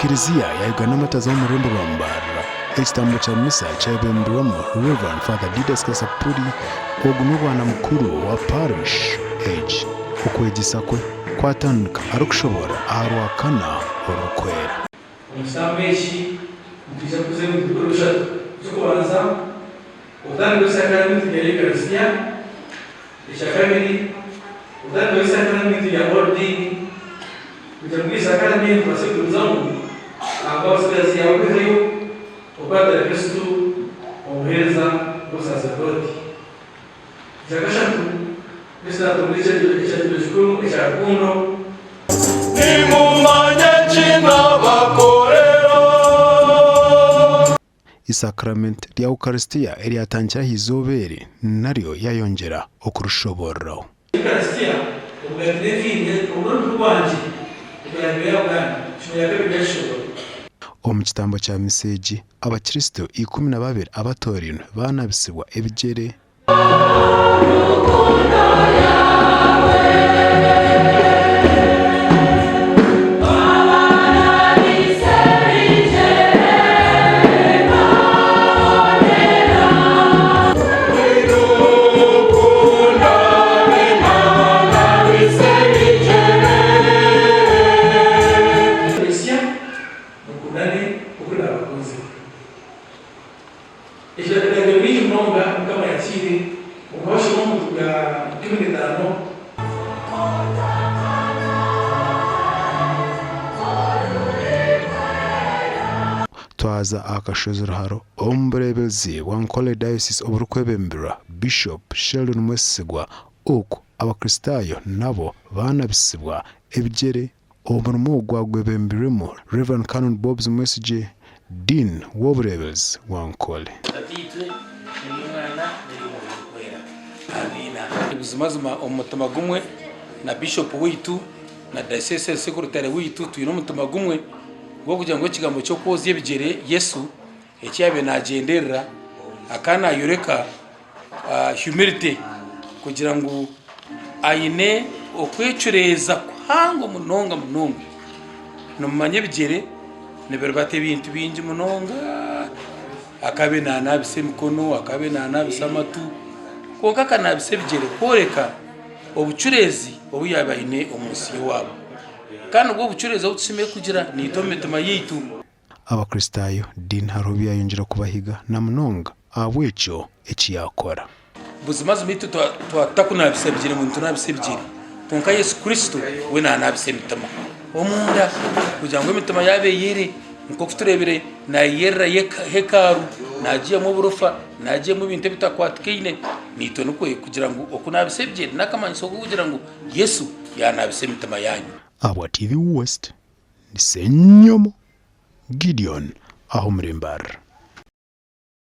Kiriziya ya Uganda Amatazi omu rurembo rwa Mbarara, ekitambo kya Misa kyebembirwemu Rev. Father Didas Kasapuri, ogu n'obwana mukuru wa Parish egi. Okwegyesa kwe kwatandika arikushoboorora aha Rwakana orurikwera. Omu kitambo eki nitwija kukuza ebintu bikuru bishatu. Eky'okubanza, okutandikaho esakaramenti rya Eucharistia. Ekyakabiri, okutandikaho esakaramenti rya Ordini. Kugira ngu esakaramenti tubaase kugumizamu ahabwa abatsigazi abakwihayo okukuratira Kristo omu buheereza bw'obusaserdooti. Ekyakashatu, Kristo naatugurira ekiragiro kikuru ekya rukundo. Nimumanya eki naabakorera. Isakrament rya Ukaristia eryatandikire aha izooba eri naryo yayongyera okurishoboororaho. Ukaristia, omugaati n'eviini, ogu n'omubiri gwangye ogurangirwe ahabwanyu. Eshoma ya kabiri yakishoboorora. Omu kitambo kya misa egi, Abakristo 12 abatoorainwe baanabisibwa ebigyere. Mukundane nk'oku naabakunzire. Ebiragiro bingi munonga Mukama yakiire okabashoma omu bwa 15. Twaza aha kashozi Ruharo omu bureebezi bwa Nkole Diocese oburikwebemberwa Bishop Sheldon Mwesigwa oku Abakristaayo nabo baanabisibwa ebigyere. Omurimo ogu gwagwebembirwemu Rev. Canon Bobs Mwesigye, Dean w'obureebezi bwa Nkole. Tataitwe, n'ery'Omwana, n'ery'Omwoyo Orikwera. Amiina. Buzimazima omu mutima gumwe na Bishop waitu na Diocesan Secretary waitu twine omutima gumwe gw'okugira ngu ekigambo ky'okwozya ebigyere Yesu eki yaabaire naagyenderera akaba naayoreka humility kugira ngu aine okwecureeza kuhango munonga munonga. Nimumanya ebigyere nibiribata ebintu bingi munonga, akaba naanabisa emikono, akaba naanabisa amatu, kwonka akanabisa ebigyere kworeka obucureezi obu yaabaire aine omu nsi y'owaabo. Kandi nibwo obucureezi obu tushemereire kugira naitwe omu mitima yaitu. Abakristaayo Dean hariho ebi yaayongyera kubahiga na munonga ahabw'ekyo eki yaakora. Buzimazima itwe twatakunabisa bigyere ngu nitunabisa ebigyere, kwonka Yesu Kristo we nanabisa emitima omunda kugira ngu emitima yaaba eyere nk'oku tureebire nayeyerera hekalu nagiihamu oburofa nagiihamu ebintu ebitakwatikaine naitwe nikwo kugira ngu okunabisa ebigyere n'akamanyiso k'okugira ngu Yesu yanabisa emitima yaanyu. Ahabwa TV West, ni Ssenyomo Gideon aha omuri Mbarara.